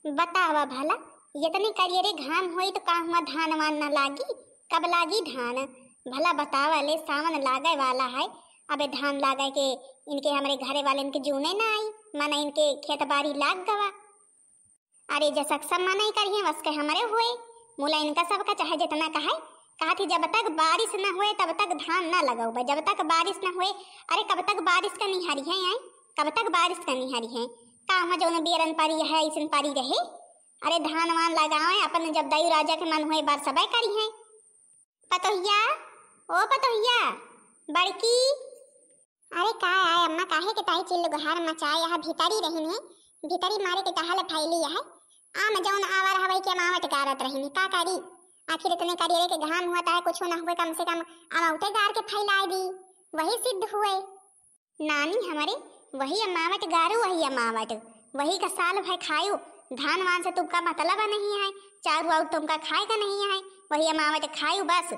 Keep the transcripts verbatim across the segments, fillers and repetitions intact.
बतावा भला, इतनी करियरे घाम होई तो का हुआ धान वान न लागी? कब लागी धान? भला बतावा ले, सावन लागे वाला है, अबे धान लागे के इनके, हमरे घरे वाले इनके जूने ना आई, माने इनके खेत बारी लाग गवा। अरे जसक सब मनई करिहे वसके हमरे हुए, मुला इनका सबका चाहे जितना कहे, कहत ही जब तक बारिश न हुए तब तक धान न लगौबे, जब तक बारिश न हुए। अरे कब तक बारिश का निहारी है, आए? कब तक बारिश का निहारी है? का हुआ जौन बियरन परी है, ऐसन परी रहे? अरे धान वान लगावे, अपन जब दई राजा के मन होए बरसबे करी है। पतोहिया, ओ पतोहिया, बड़की। अरे का आए अम्मा, काहे के ताई चिल्ल गुहार मचाए, यहाँ भीतरी रहिन है, भीतरी मारे के टहल फैली है। आम जौन आवर हवई के अमावट गारत रहिन, का करी? आखिर इतने करियरे के घाम हुआ, ताहे कुछ ना हुए, कम से कम अमावटे गार के फैलाए दी, वही सिद्ध हुए। नानी हमरे, वही अमावट गारू, वही अमावट, वही का साल भर खायु, धान वान से तुमका मतलब नहीं है, चारू आउर तुमका खाए का नहीं है, वही अमावट खायु बस।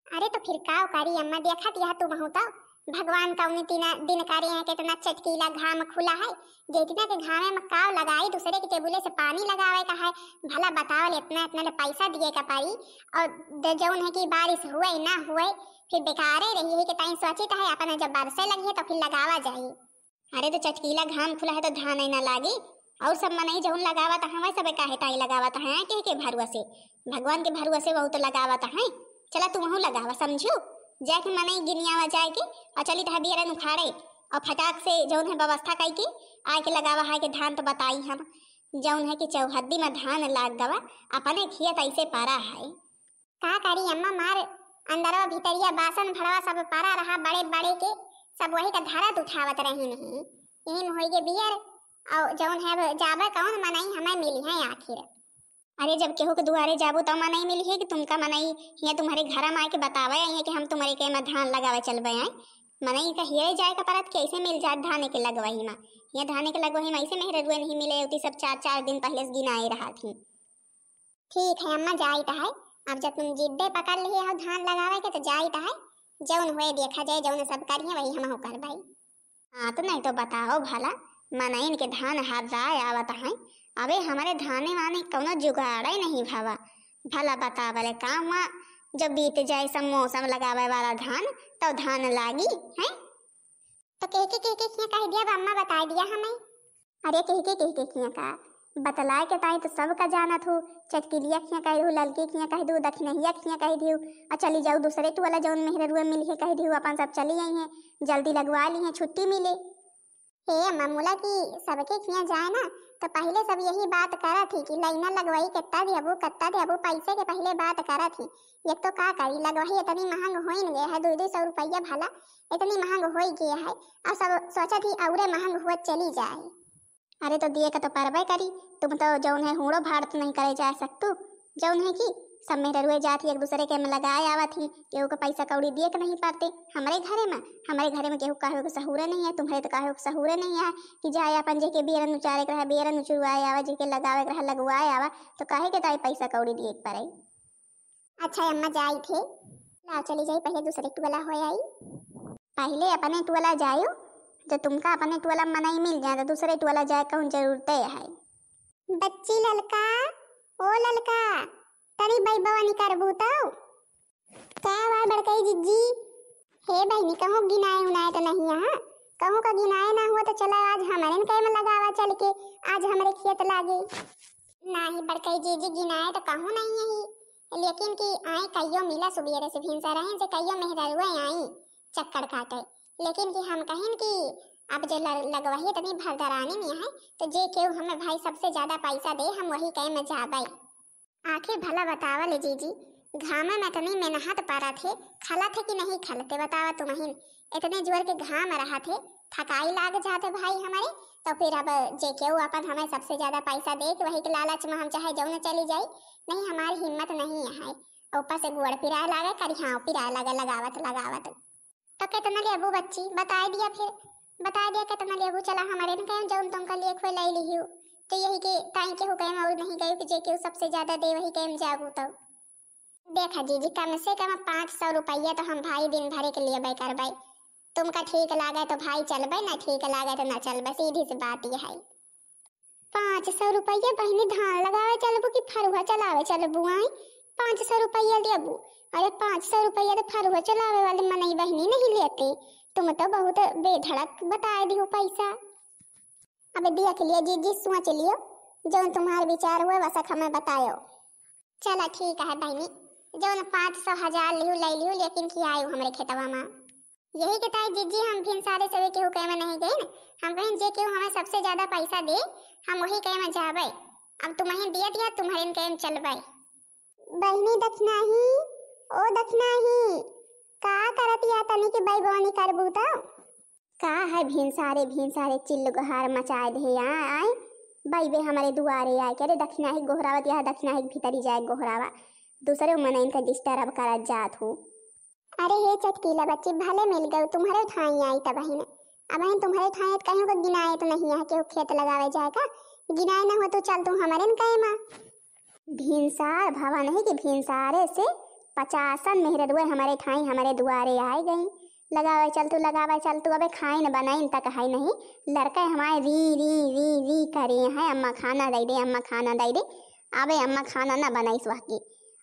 अरे तो फिर काव करी अम्मा, देखत यह तुमहू तो भगवान कौने तीना दिन करे हैं, कितना चटकीला घाम खुला है, जे इतना के घामे में काव लगाई, दूसरे के टेबुले से पानी लगावे का है, भला बतावल इतना इतना ले पैसा दिए का पड़ी, और द-, जौन है कि बारिश हुए ना हुए, फिर बेकारे रही है कि ताई सोची तो है अपन जब बरसे लगी है तो फिर लगावा जाई। अरे तो चटकीला घाम खुला है तो धान ही ना लागी, और सब मनई जौन लगावत हैं वह सब काहे ताई लगावत हैं, के के भरुआ से, भगवान के भरुआ से वहू तो लगावत हैं। चला तुमहू लगावा समझू, जाके मनई गिनियावा जाए के, और चली तहा बियरन उखाड़े, और फटाक से जौन है व्यवस्था कई के आए के लगावा है के धान तो बताई हम, जौन है कि चौहद्दी में धान लाग गवा, अपने खियत ऐसे पारा है। का करी अम्मा, मार अंदरवा भीतरिया बासन भड़वा सब परा रहा बड़े बड़े के, सब वही का धरत उठावत रही नहीं। यही में होई गे बियर, और जौन है अब जाबे कौन मनई हमें मिली है आखिर। अरे जब केहू के दुआरे जाबू तो मनई मिली है कि तुमका मनई हियाँ तुम्हारे घर में आए के बतावे आई है कि हम तुम्हारे के में धान लगावे चलबे आए। मनई का हिये जाए का परत कि ऐसे मिल जात धाने के लगवही में, हियाँ धाने के लगवही में ऐसे मेहररुए नहीं मिले, उती सब चार चार दिन पहले से गिनाए रहा थी। ठीक है अम्मा, जाइत है। अब जब तुम जिद्दे पकड़ लिए हो धान लगावे के, तो जाइत है, जौन हुए देखा जाए, जौन सब करिए वही हमहू करबै। हाँ, तो नहीं तो बताओ भला, मनइन के धान हर्राए आवत हैं, अबे हमरे धाने वाने कौनो जुगाड़े नहीं भवा। भला बतावले का हुआ, जब बीत जाए सब मौसम लगावे वाला धान, तो धान लागी हैं? तो केहके केहके खिया कह दिया, अम्मा बताए दिया हमें। अरे केहके केहके खिया का बतलाए के ताई तो सबका जानत हो, चटकिलिया खिया कह दू, ललकी खिया कह दू, दखिनहिया खिया कह दियो, और चली जाऊ दूसरे टोला जौन मेहररुआ मिली है कह दियो, अपन सब चली आई हैं, जल्दी लगवा ली हैं, छुट्टी मिले। हे अम्मा, मुला की सबके खिया जाए ना, तो पहले सब यही बात करत ही कि लाइना लगवाई कितना देबू, कितना देबू, पैसे के पहले बात करत ही। एक तो का करी, लगवाई इतनी महंग होइन गए है, दो दो सौ रुपया भला इतनी महंग होई गए है, और सब सोचत ही औरे महंग हुआ चली जाए। अरे तो दिए का तो परबे करी, तुम तो जौन है हूड़ो भाड़ तो नहीं करे जा सकतू, जौन है कि सब मेहररुए जात ही एक दूसरे के में लगाए आवत ही, केहू के पैसा कौड़ी दिए के नहीं पड़ते। हमरे घरे में, हमरे घरे में केहू काहे के सहूरे नहीं है, तुम्हरे तो काहे के सहूरे नहीं है कि जाए अपन जेके बियरन उचारे के रहे, बियरन उचुरवाए आवे, जेके लगावे के रहे, लगवाए आवा, तो काहे के ताई पैसा कौड़ी दिए के पड़े। अच्छा अम्मा, जाई थे, लाओ चली जाई, पहले दूसरे टोला हो आई। पहले अपने टोला जायो, जो तुमका अपने टोला में मनई मिल जाए तो दूसरे टोला जाए कौन जरूरते है। बच्ची ललका, ओ ललका, तनी बैबवा निकरबू तो। का हुआ बड़कई जिज्जी? हे बहिनी, कहूँ गिनाए उनाए तो नहीं यहाँ? कहूँ का गिनाए ना हुआ तो चला आज हमरे न कहे में लगावा चल के, आज हमरे खेत लागे। नाही बड़कई जिज्जी, गिनाए तो कहूँ नहीं यही, लेकिन कि आए कहियो मिला सुबेरे से भिनसा रहे से कहियो मेहररुए आई चक्कर काटे, लेकिन कि हम कहिन कि अब जे ल-, लगवही इतनी भरदरानी में है, तो जे केहू हमें भाई सबसे ज्यादा पैसा दे, हम वही कहे में जाबे। आखिर भला बतावा ले जीजी, घामे में इतनी मेहनत परत है, खलत है कि नहीं खलते बतावा तुमहिन? इतने जोर के घाम रहत है, थकाई लाग जाते भाई हमारे, तो फिर अब जे केहू अपन हमें सबसे ज्यादा पैसा दे कि वही के लालच में हम चाहे जौन चली जाई, नहीं हमारी हिम्मत नहीं है। ऊपर से गोड़ पिराए लागे, करिहाव पिराए लागे लगावत लगावत। तो कितना लेबू बच्ची, बताए दिया फिर, बताए दिया कितना लेबू, चला हमारे न कहे जौन तुमका लिए खोए लाई लिहियो। तो यही के ताई केहू कहे में और नहीं गई कि जे केहू सबसे ज्यादा दे वही कहे में जाबू तो। देखा जीजी, कम से कम पाँच सौ रुपया तो हम भाई दिन भरे के लेबे करबे। तुमका ठीक लागे तो भाई चलबे, ना ठीक लागे तो ना चलबे, सीधी सी बात ये है। पाँच सौ रुपया बहिनी धान लगावे चलबू कि फरुहा चलावे चलबू? आई, पाँच सौ रुपया लेबू? अरे, पाँच सौ रुपया तो फरुहा चलावे वाले मनई बहिनी नहीं लेते। तुम तो बहुत बेधड़क बताए दियो पैसा। अब देख लियो जीजी, सोच लियो, जौन तुम्हार विचार हुए वसक हमें बतायो। चला ठीक है बहिनी, जौन पाँच सौ हजार लिहू ले लिहू, लेकिन खियायू हमरे खेतवा मा। यही के ताई जीजी हम भिनसारे से केहू कहे में नहीं गइन। हम कहेन जे केहू हमें सबसे ज्यादा पैसा दे, हम वही कहे में जाबे। अब तुमहिन दिया दिया, तुम्हरिन कहे में चलबे। बहिनी दखिनाही, ओ दखिनाही, का करत या तनी के बैबौनी करबू तो? का है भिनसारे, भिनसारे चिल्ल गोहार मचाए दे या, आए बैबे हमरे दुआरे आए के, अरे दखिनाही गोहरावत या, दखिनाही के भीतरी जाए गोहरावा, दूसरे मनइन का disturb करत जात हो। अरे हे चटकीला बच्ची, भले मिल गऊ, तुम्हरे ठाई आई तबहिन। अबहिन तुम्हरे ठाई त कहीं को गिनाए तो नहीं है, केहू खेत लगावे जाए का? गिनाए न हो तो चल तू हमरे न कहे मा। भिनसार भवा नहीं कि भिनसारे से पचासन मेहररुए हमरे ठाई हमरे दुआरे आए गई। लगावे चल तू, लगावे चल तू, अबे खाइन बनाइन तक है नहीं। लड़के हमारे री, री, री, री करे हैं, अम्मा खाना दे दे, अम्मा खाना दे दे। अबे अम्मा खाना ना बनाइस वह की।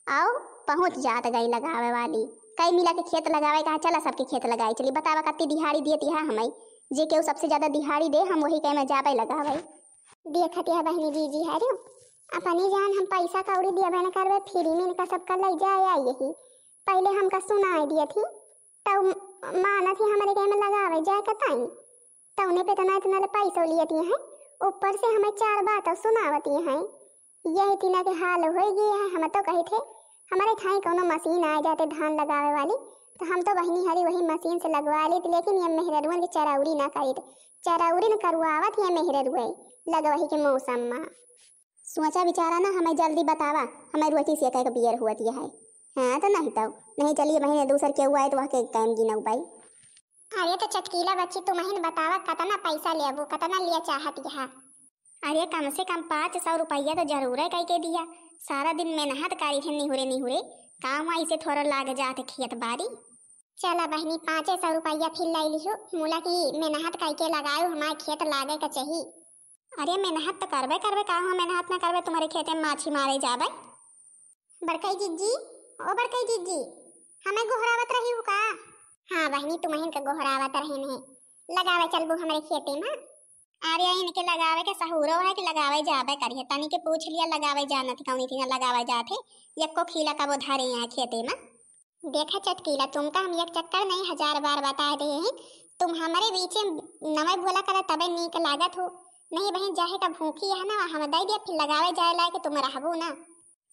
आओ, पहुँच जात गई लगावे वाली। कई मिला के खेत लगावे कहा, चला सबके खेत लगाए चली। बतावा कत्ती दिहाड़ी दियत यह हमें, जे केहू सबसे ज्यादा दिहाड़ी दे, हम वही कहे में जाबे लगावे। देखत यह बहिनी जीजी है रे, अपनी जान हम पैसा कौड़ी दिया बहन करबे, फ्री में इनका सबका ले जाए आई यही। पहले हमका सुनाए दिए थी, तब मानत ही हमरे कहे में लगावे जाए कताई। तौने पे इतना, इतना ले पैसो लियत हैं, ऊपर से हमें चार बात सुनावत हैं। यही तीना के हाल हो गए है। हम तो कहे थे हमारे ठाई कौनो मशीन आ जाते धान लगावे वाली, तो हम तो बहिनी हरी वही मशीन से लगवा लेते, लेकिन ये मेहररुअन के चरौरी ना करित, चरौरी न करवावत ये मेहररुए लगवही के मौसम मा। सोचा विचारा ना, हमें जल्दी बतावा, हमें रोटी से कह के बियर हुआ दिया है। हाँ तो नहीं तो नहीं, चलिए बहिनी दूसर केहू आए तो वह के कैम गिनऊ बाई। अरे तो चटकीला बच्ची, तुमहिन बतावा, कतना पैसा लेबू, कतना लिया चाहत यहा? अरे, कम से कम पाँच सौ रुपया तो जरूर है कह के दिया। सारा दिन मेहनत करी थे निहुरे निहुरे, काम ऐसे थोड़ा लाग जात खेत बारी। चला बहिनी, पाँचे सौ रुपया फिर लाई लिहो, मुला की मेहनत कह के लगायो, हमारे खेत लागे का चाही। अरे, मेहनत तो करबे करबे, का हो मेहनत ना करबे, तुम्हारे खेते में माछी मारे जाबे। बड़कई जिज्जी, ओ बड़कई जिज्जी, हमें गोहरावत रही हो का? हाँ बहिनी, तुमहिन के गोहरावत रही नहीं। लगावे चलबू हमरे खेते में। अरे, इनके लगावे के सहूरो है कि लगावे जाबे करिए। तनी के पूछ लिया, लगावे जानत कौनी थी ना लगावे जात है। यक्को खीला कबो धरे यहाँ खेते में। देखा चटकीला, तुमका हम एक चक्कर नहीं, हजार बार बता दे हैं, तुम हमारे बीचे नवे बोला करे तबे नीक लागत हो। नहीं बहिन, जाहे का भूखी है ना, हम दे दिया, फिर लगावे जाए लाए कि तुम रहबो ना।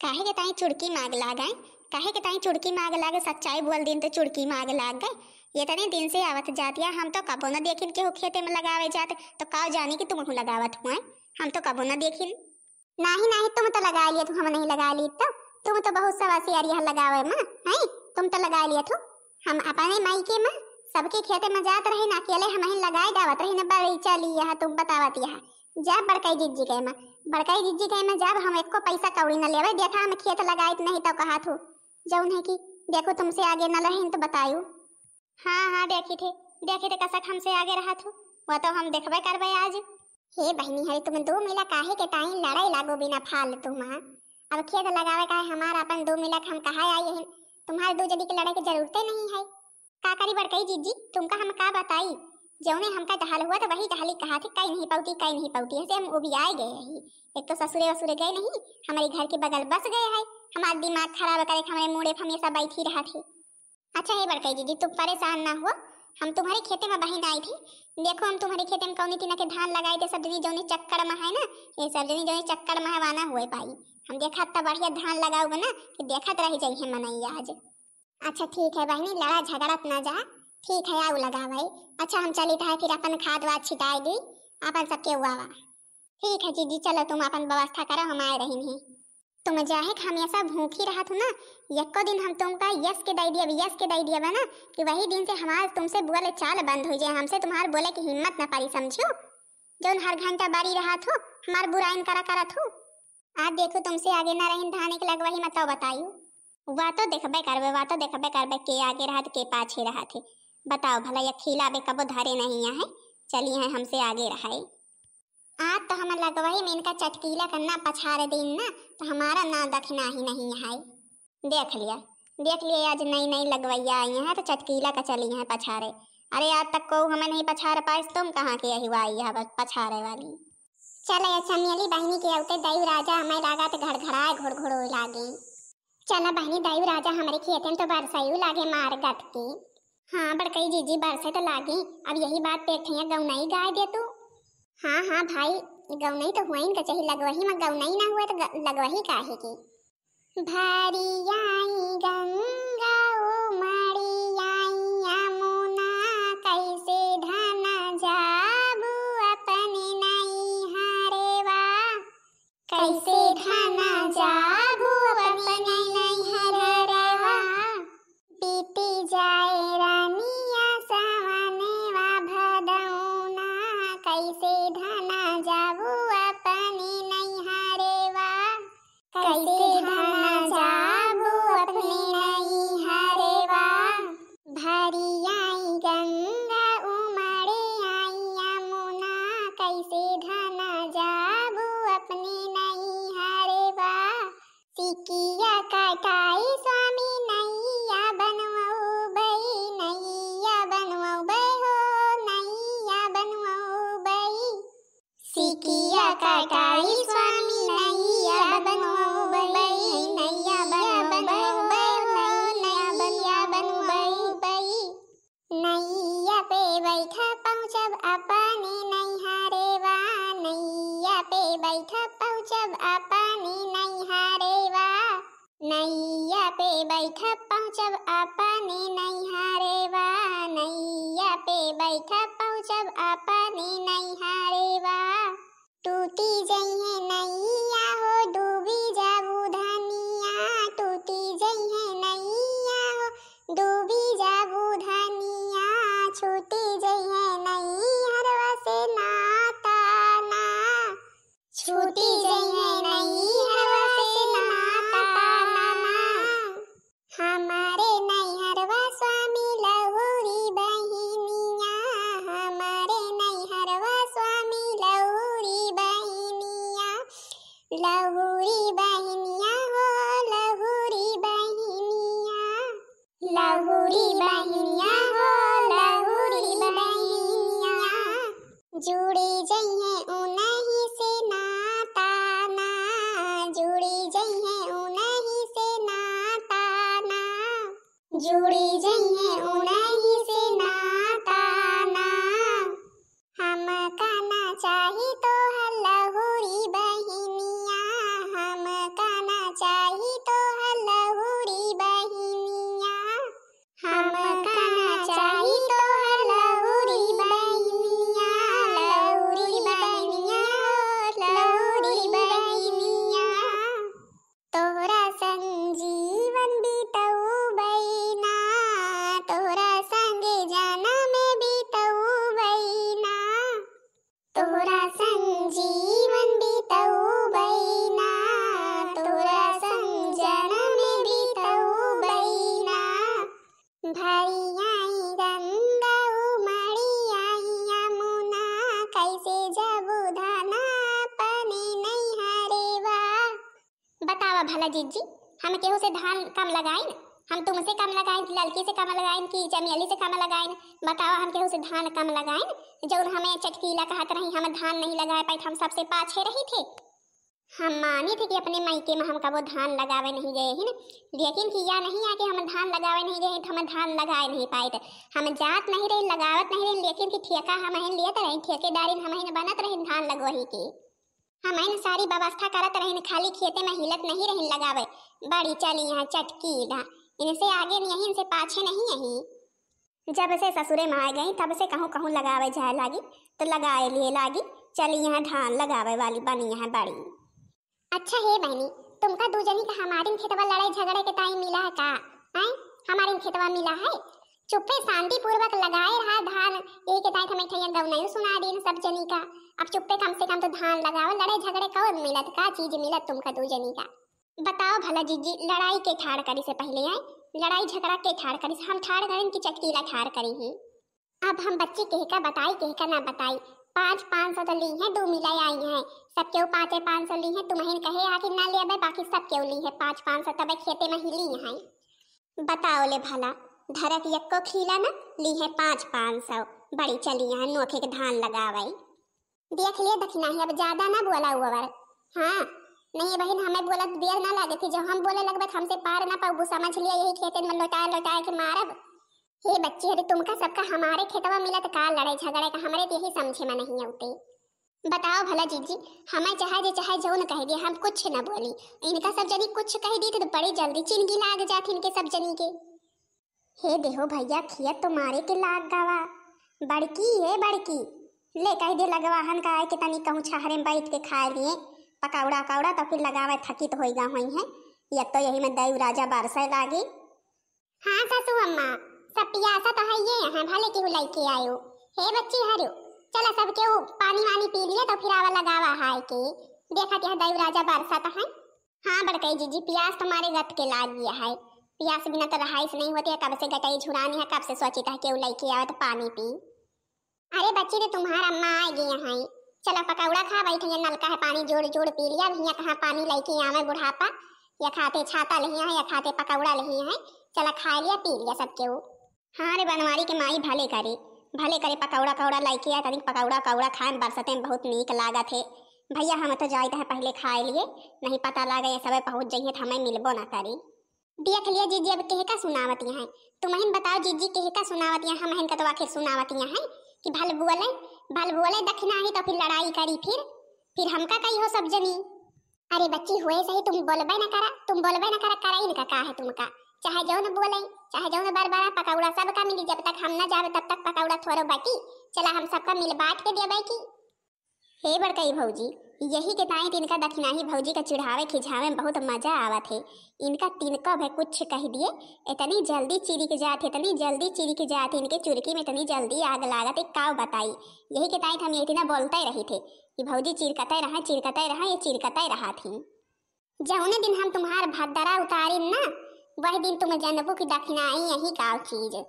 काहे के ताई चुड़की माग लाग आए, काहे के ताई चुड़की माग लागे, सच्चाई बोल दिन तो चुड़की माग लाग गए। ये तने दिन से आवत जातिया, हम तो कबो न देखिन केहू खेते में लगावे जाते, तो काव जानी कि तुम लगावत हुए, हम तो कबो न देखिन। नाही नाही, तुम तो लगा लिए, तुम हम नहीं लगा ली तो, तुम तो बहुत सवा से अरिया लगावे माँ, हैं, तुम तो लगा लिए तू। हम अपने माई के माँ सबके खेते में जात रहे ना, अकेले हम ही लगाए डावत रहे ना, बड़ी चली यहाँ तुम बतावत यहाँ। जा बड़कई जिज्जी के माँ, बड़कई जिज्जी के माँ, जब हम एको पैसा कौड़ी न लेवे, देखा हम खेत लगाइत नहीं तो कहा थू, जौन है कि देखो तुमसे आगे न रहे तो बतायू। हाँ हाँ, देखी थे, देखी थे कसक हमसे आगे रहा थू, वह तो हम देखबे करबे आज। हे बहिनी हरी, तुम दो मिला काहे के ताई लड़ाई लागो बिना फालतू में? अब खेत लगावे का है हमार अपन दो मिला के हम कहा आई हैं, तुम्हारे दो जनी के लड़ाई की जरूरते नहीं है। का करी बड़कई जिज्जी, तुमका हम का बताई, जौने हमका जहल हुआ तो वही जहली कहा थे, कई नहीं पौती, कई नहीं पौती, ऐसे हम उबियाए गए ही। एक तो ससुरे वसुरे गए नहीं, हमारे घर के बगल बस गए है, हमारा दिमाग खराब करे के हमारे मूड़े पे हमेशा बैठी रहा थे। अच्छा हे बड़कई जिज्जी, तुम परेशान ना हो, हम तुम्हारे खेते में बहिन आई थी। देखो हम तुम्हारे खेते में कौनी तीना के धान लगाए थे, सब जनी जौनी चक्कर में है ना, ये सब जनी जौनी चक्कर में है वाना हुए पाई। हम देखा इतना बढ़िया धान लगाओगे ना कि देखत रह जाई है मनैया आज। अच्छा ठीक है बहिनी, लड़ा झगड़त ना जा, ठीक है, आओ लगावे। अच्छा हम चली था फिर अपन खाद वाद छिटाई दी, अपन सबके उआवा। ठीक है जीजी, चलो तुम अपन व्यवस्था करो, हम आए रही नहीं। तुम जाहे के हमेशा भूखी रहत हो ना, यक्को दिन हम तुमका यस के दई दियब, यस के दई दियब ना, कि वही दिन से हमार तुमसे बोले चाल बंद हो जाए, हमसे तुम्हार बोले की हिम्मत ना पड़ी, समझियो? जौन हर घंटा बारी रहत हो, हमार बुराइन करा करत हो। आज देखो तुमसे आगे ना रहिन धान एक लगवाही मत बतायू। वा तो देखबे करबे, वा तो देखबे करबे, के आगे रहत, के पाछे रहत है। बताओ भला, ये खिलाबे कबो धरे नहीं है, चली है हमसे आगे रहे। आज तो हम लगवही में इनका चटकीला का ना पछारे दिन ना, तो हमारा ना दखना ही नहीं है। देख लिया, देख लिया, आज नई नई लगवैया आई हैं तो चटकीला का चली हैं पछारे। अरे, आज तक को हमें नहीं पछार पाइस, तुम कहाँ की यही आई है बस पछारे वाली। चले, चमेली बहिनी के औते दई राजा हमें लागत घड़घड़ाए घुड़घुड़ोए लागे। चला बहिनी, दई राजा हमरे खेते में तो बरसयू लागे मार गत के। हाँ बड़कई जीजी, बरसे तो लागे। अब यही बात पे एक ठैया गौनई गाय दे तू। हाँ हाँ भाई, गौनई तो हुआइन का चाही, लगवही में गौनई ना हुआ तो ग-, लगवही काहे की। भरी आई गंगा उमड़ी आई यमुना, कैसे धन जाबू अपने नैहरवा। कैसे धन जाबू अपने नैहरवा। बीती जाए रानिया सवनेवा भदौना, कैसे धन जाबू अपने नैहरवा। कैसे धन जाबू अपने नैहरवा। भरी आई गंगा उमड़े आई यमुना, कैसे धन जाबू अपने नैहरवा। सिकिया कटाई स्वामी नैया बनवउबई, नैया बनवउबई हो, नैया बनवउबई। सिकिया कटाई स्वामी नैया बनवउबई, नैया बनवउबई हो, नैया बनवउबई। नैया पे बैठ पहुँचब अपने नैहरवा, नैया पे बैठ पहुँचब अपने नैहरवा। नैया पे बैठ पहुँचब अपने नैहरवा, नैया पे बैठ पहुँचब अपने नैहरवा। टूटी जइहे नैया हो, डूबी जाबू धनिया, टूटी जइहे नैया हो, डूबी जाबू धनिया। छूटी जइहे नैहरवा से नाता ना, छूटी जइहे नैहरवा से नाता ना। हमारे नैहरवा स्वामी लहुरी बहिनिया, हमारे नैहरवा स्वामी लहुरी बहिनिया, लहुरी बहिनिया हो, लहुरी बहिनिया, लहुरी बहिनिया हो, लहुरी बहिनिया। जुड़ी जइहे उनही से नाता ना, जुड़ी जइहे उनही से नाता ना, जुड़ी जइहे उनही से नाता ना। हमका ना चाही तोहर लहुरी बहिनिया, हमका ना चाही तोहर लहुरी बहिनिया। हमका ना चाही तोहर लहुरी बहिनिया, लहुरी बहिनिया, लहुरी बहिनिया। तोहरा संग जीवन बितउबई ना, तोहरा संग जनम बितउबई ना। तोहरा संग जीवन बितउबई ना, तोहरा संग जनम बितउबई ना। भरी आई गंगा उमड़ी आई यमुना, कैसे जाबू धन अपने नैहरवा। बतावा भला जीजी, हम केहू से धान कम लगाइन? हम तुमसे कम लगाइन, ललकी से कम लगाइन कि चमेली से कम लगाइन? बतावा, हम केहू से धान कम लगाइन? जौन हमें चटकीला कहत रही, हम धान नहीं लगाए पाइत, हम सबसे पाछे रही थे। हम मानी थे कि अपने मायके में हम कबो धान लगावे नहीं गए हिन, लेकिन कि या नहीं है कि हम धान लगावे नहीं गए हिन, तो हम धान लगाए नहीं पाइत। हम जात नहीं रही, लगावत नहीं रही, लेकिन कि ठेका हम हिन लेत रही, ठेकेदारिन हम हिन बनत रही धान लगवही के। हमइन सारी व्यवस्था करत रहिन, खाली खेते में हिलत नहीं रहिन लगावे। बड़ी चली यहाँ चटकीला, इनसे आगे नहीं, इनसे पाछे नहीं यही। जब से ससुरे में आ गई, तब से कहूँ कहूँ लगावे जाए लागी, तो लगाए लिए लागी, चली यहाँ धान लगावे वाली बनी यहाँ बड़ी। अच्छा हे बहिनी, तुमका दू जनी का हमारिन खेतवा लड़ाई झगड़े के टाइम मिला है का? आय, हमारिन खेतवा मिला है? चुप्पे शांतिपूर्वक लगाए रहा धान, यही के ताई हमें ठैया गौनाई सुना दीन सब जनी का। अब चुप्पे कम से कम तो धान लगाओ, लड़े झगड़े कौन मिलत, का चीज मिलत तुमका दू जनी का? बताओ भला जीजी, लड़ाई के ठाड़ करी से पहले आए, लड़ाई झगड़ा के ठाड़ करी से? हम ठाड़ करें कि चटकीला ठाड़ करी ही? अब हम बच्ची केहका बताई, केहका ना बताई, पाँच पाँच सौ तो ली है, दू मिला आई है, सब केहू पाँचे पाँच सौ ली है। तुमहिन कहे हा कि ना लेबे, बाकी सब केहू ली है पाँच पाँच सौ, तबे खेते में ही ली है। बताओ ले भला, धरक यक्को खीला न ली है पाँच पाँच सौ, बड़ी चली यहाँ नोखे के धान लगावे। देख लिए दखिनाही, अब ज्यादा ना बोला उवर। हाँ, नहीं बहिन, हमें बोलत देर ना लागे थी, जब हम बोले लगबे त हमसे पार ना पाउबू, समझ लिया यही खेतन में लोटाए लोटाए के मारब। हे बच्ची, अरे तुमका सबका हमारे खेतवा मिलत का लड़ाई झगड़े का, हमरे तो यही समझे में नहीं आउते। बताओ भला जीजी, हमें चाहे जे चाहे जौन कह दिए, हम कुछ न बोली। इनका सब जनी कुछ कह दी तो बड़ी जल्दी चिनगी लाग जात इनके सब जनी के। हे देहो भैया, खियत तो मारे के लाग गवा। बड़की, हे बड़की, ले कह दे लगवाहन का आए के तनी कहूँ छहरे में बैठ के खाए लिए पकौड़ा कौड़ा, तो फिर लगावे थकित होइगा होई है। या तो यही में दई राजा बरसे लागी। हाँ सासू अम्मा, सब पियासा तो है ये यहाँ, भले केहू लइके आयो। हे बच्ची हरू, चला सब केहू पानी वानी पी लिए तो फिर आवा लगावा हाय के। देखा क्या दई राजा बरसा तो है। हाँ बड़कई जीजी, पियास तो मारे गत के लाग गया है। पियास बिना तो रहाइश नहीं होती है, कब से गटई झुरानी है, कब से सोचित है केहू लइके आवे तो पानी पी। अरे बच्ची रे, तुम्हार अम्मा आ गई हैं। चला पकौड़ा खा बैठ, ये नलका है, पानी जोड़ जोड़ पी लिया। भैया कहाँ पानी लइके आवे बुढ़ापा, या खाते छाता लही है, या खाते पकौड़ा लही है। चला खा लिया, पी लिया सब केहू। हाँ रे बनवारी के माई, भले करे, भले करे, पकौड़ा कौड़ा लइके आ, तनिक पकौड़ा कौड़ा खाए में बरसते में बहुत नीक लागत है। भैया हम तो जाइत है पहले खाए लिए, नहीं पता लागे ये सबे पहुँच जइहे तो हमें मिलबो ना करी। देख लिया जीजी, अब केहका सुनावती हैं, तुमहिन बताओ जीजी, केहका सुनावती हैं, हमहिन का तो आखिर सुनावती हैं कि भल बोले, भल बोले दखिनाही तो फिर लड़ाई करी, फिर, फिर हमका कही हो सब जनी। अरे बच्ची, हुए सही, तुम बोलबे न करा, तुम बोलबे न करा, करा इनका का है तुमका? चाहे जौन बोले, चाहे जौन बरबरा, पकौड़ा सबका मिली, जब तक हम न जावे तब तक पकौड़ा थोड़ो बटी। चला हम सबका मिल बांट के देबे की। हे बड़कई भौजी, यही के ताई तिनका दखिनाही भौजी का चिढ़ावे खिझावे में बहुत मजा आवत है। इनका तिनका भे कुछ कह दिए, इतनी जल्दी चिरिक जात है, इतनी जल्दी चिरिक जात है, इनके चुरकी में इतनी जल्दी आग लागत है, काव बताई। यही के ताई हम ये इतना बोलते रही थे कि भौजी चिरकते रहा, चिरकते रहा, ये चिरकते रहा थी। जौने दिन हम तुम्हार भद्दरा उतारिन ना, वह दिन तुम जनबू की दखिनाही यही काव चीज।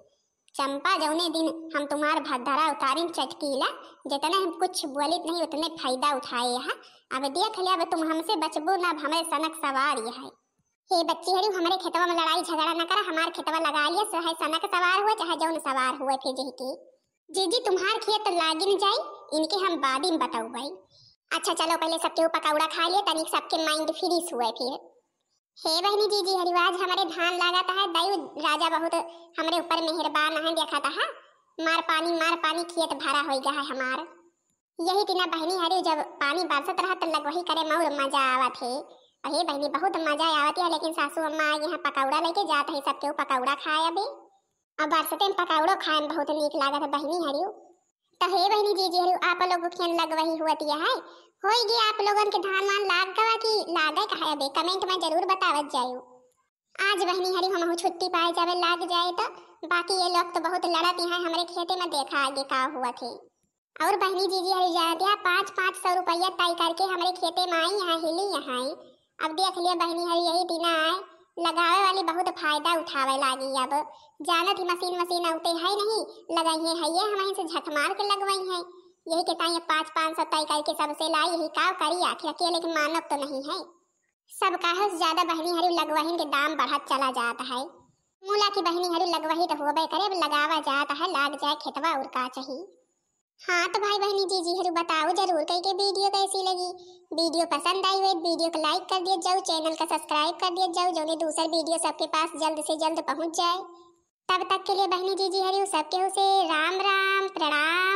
चंपा, जौने दिन हम तुम्हार भद्दरा उतारिन चटकीला, जितने हम कुछ बोलित नहीं उतने फायदा उठाए हा। अब देख ले, अब तुम हमसे बचबू ना, अब हमरे सनक सवार ये है। हे बच्ची हरी, हमरे खेतवा में लड़ाई झगड़ा न करा, हमार खेतवा लगा लिया, चाहे सनक सवार हुए, चाहे जौन सवार हुए, फिर जही की। जीजी, तुम्हार खेत लागिन जाई, इनके हम बादी में बतौबई। अच्छा चलो, पहले सब केहू पकौड़ा खा लिए, तनिक सबके mind fresh हुए फिर। हे बहिनी जीजी हरी, आज हमरे धान लागत है, दई राजा बहुत हमरे ऊपर मेहरबान है, देखत है, मार पानी, मार पानी, खेत भरा होई गा है हमार। यही दिना बहिनी हरी, जब पानी बरसत रहा तो लगवही करे में और मजा आवत है। अरे बहिनी, बहुत मजा आवत है, लेकिन सासू अम्मा आ गई हैं, पकौड़ा लेके जात है, सब केहू पकौड़ा खाए अभी। अब बरसते में पकौड़ो खाए में बहुत नीक लागत है बहिनी हरियो। तो हे बहिनी जीजी हरियो, आप लोग के लगवही हुअत है, होई गे आप लोगन के धान वान लाग गवा कि लागे कहे अबे, comment में जरूर बतावत जायो। आज बहिनी हरियो हमहू छुट्टी पाए जावे लाग जाए तो, बाकी ये लोग तो बहुत लड़त हैं हमरे खेते में, देखा आगे का हुआ थे। और बहिनी जीजी हरी जानत है, पाँच पाँच सौ रुपया तय करके हमरे खेते में आई यहाँ, हिली यहाँ आई। अब देख लिया बहिनी हरी, यही दिना आए, लगावे वाली बहुत फायदा उठावे लागी। अब जानत ही मशीन मशीन आउते है नहीं, लगाई है, है ये हम से झक मार के लगवाई है। यही के ताई पाँच पाँच सौ तय करके सबसे लाई, यही का करी आखिर, अकेले के मानव तो नहीं है। सब काहे से ज्यादा बहिनी हरी लगवहिन के दाम बढ़त चला जात है। मूला की बहिनी हरी लगवही तो होबे करे, अब लगावा जात है, लाग जाए खेतवा और का चाही। हाँ तो भाई बहिनी जीजी हरी बताओ जरूर कई के video कैसी लगी। Video पसंद आई हुई video को like कर दिया जाओ, channel का subscribe कर दिया जाओ, जो दूसर video सबके पास जल्द से जल्द पहुँच जाए। तब तक के लिए बहिनी जीजी हरी सबके से राम राम, प्रणाम।